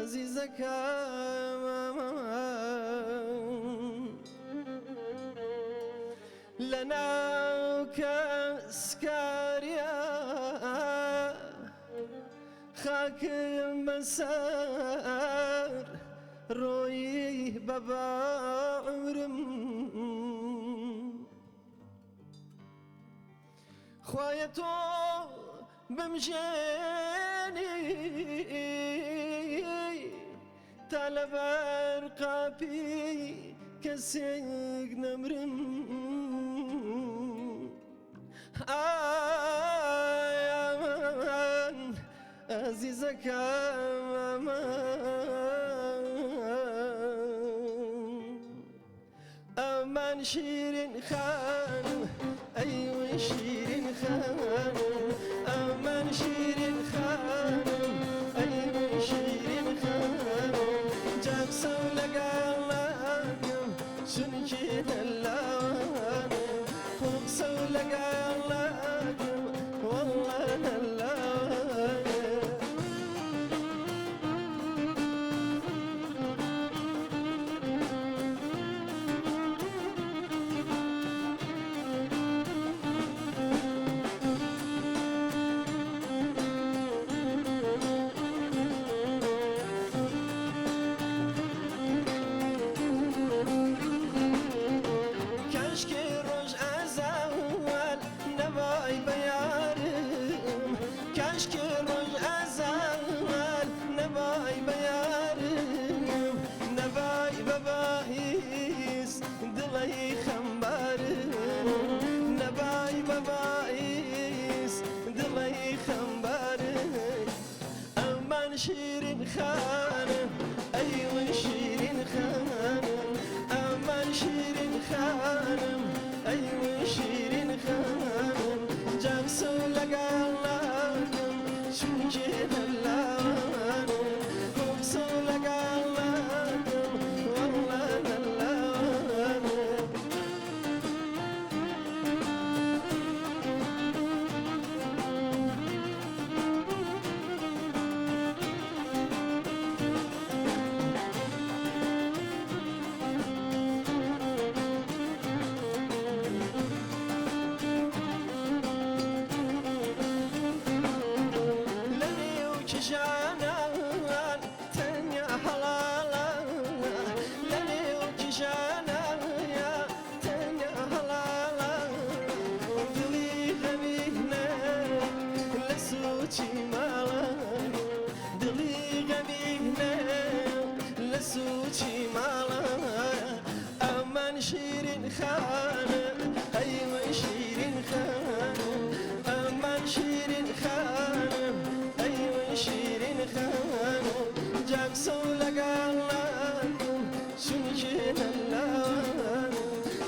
ئازیزەکەم لەناو کەسکاریا خاکم بەسەر ڕۆیی بە باوەڕم. خوایە تۆ بمژێنی تا لەبەر قاپی کەسێک نەمرم. ئای ئەمان ئازیزەکەم ئەمان ئەمان شیرین خانم ئەی شیرین خانم ئەمان شیرین خانم ئەی شیرین خانم جاقسە لەگەڵاکەم چونکی دەلاوانم قسە لەگەڵاکەم والله نەلاوانم. کەشکی ڕۆژ ئەزەوەل نەبای بەیارم، کەشکی ڕۆژ ئەزەوەل نەبای بەیارم، نەبای بەباییس دڵی خەمبارم، نەبای بەباییس دڵی خەمبارم. ئەمان شیرین خانم ئەیوە شیرین خانم ئەمان شیرین خانم ئەیوە شیرین خانم جاقسە لەگەڵاکەم چونکی دەلاوانم قسە لەگەڵاکەم والله نەلاوانم. لەنێو کیژانان تەنیا هەڵاڵە، لەنێو کیژانان تەنیا هەڵاڵە، دڵی غەمینە لە سوچی ماڵە، دڵی غەمینە لە سوچی ماڵە. ئەمان شیرین خانم ئەیوە شیرین خانم ئەمان شیرین خانم ئەیوە شیرین خانم جاقسە لەگەڵاکەم چونکی نەلاوانم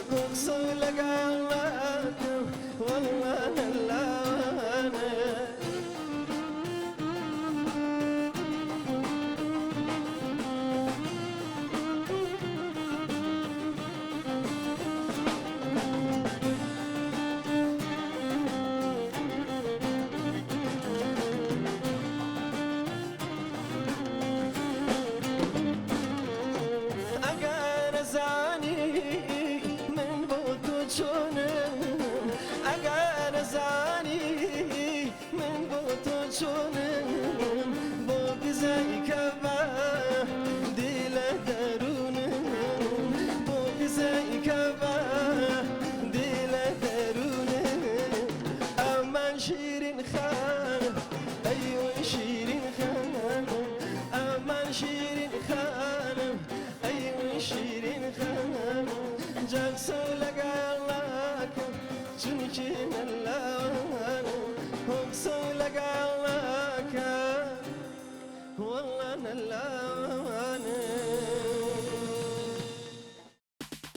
قسە لەگەڵاکەم والله نەلاوانم. ئەگەر زانی من بۆ تۆ چۆنم، ئەگەر زانی من بۆ تۆ چۆنم، بۆ بزای کە بە دیلە دەروونم، بۆ بزای کە بە دیلە دەروونم. ئەمان شیرین خانم ئەیوە شیرین خانم ئەمان شیرین خانم ئەیوە شیرین خانم جاقسە لەگەڵاکەم چونکی نەلاوانم قسە لەگەڵاکەم والله نەلاوانم.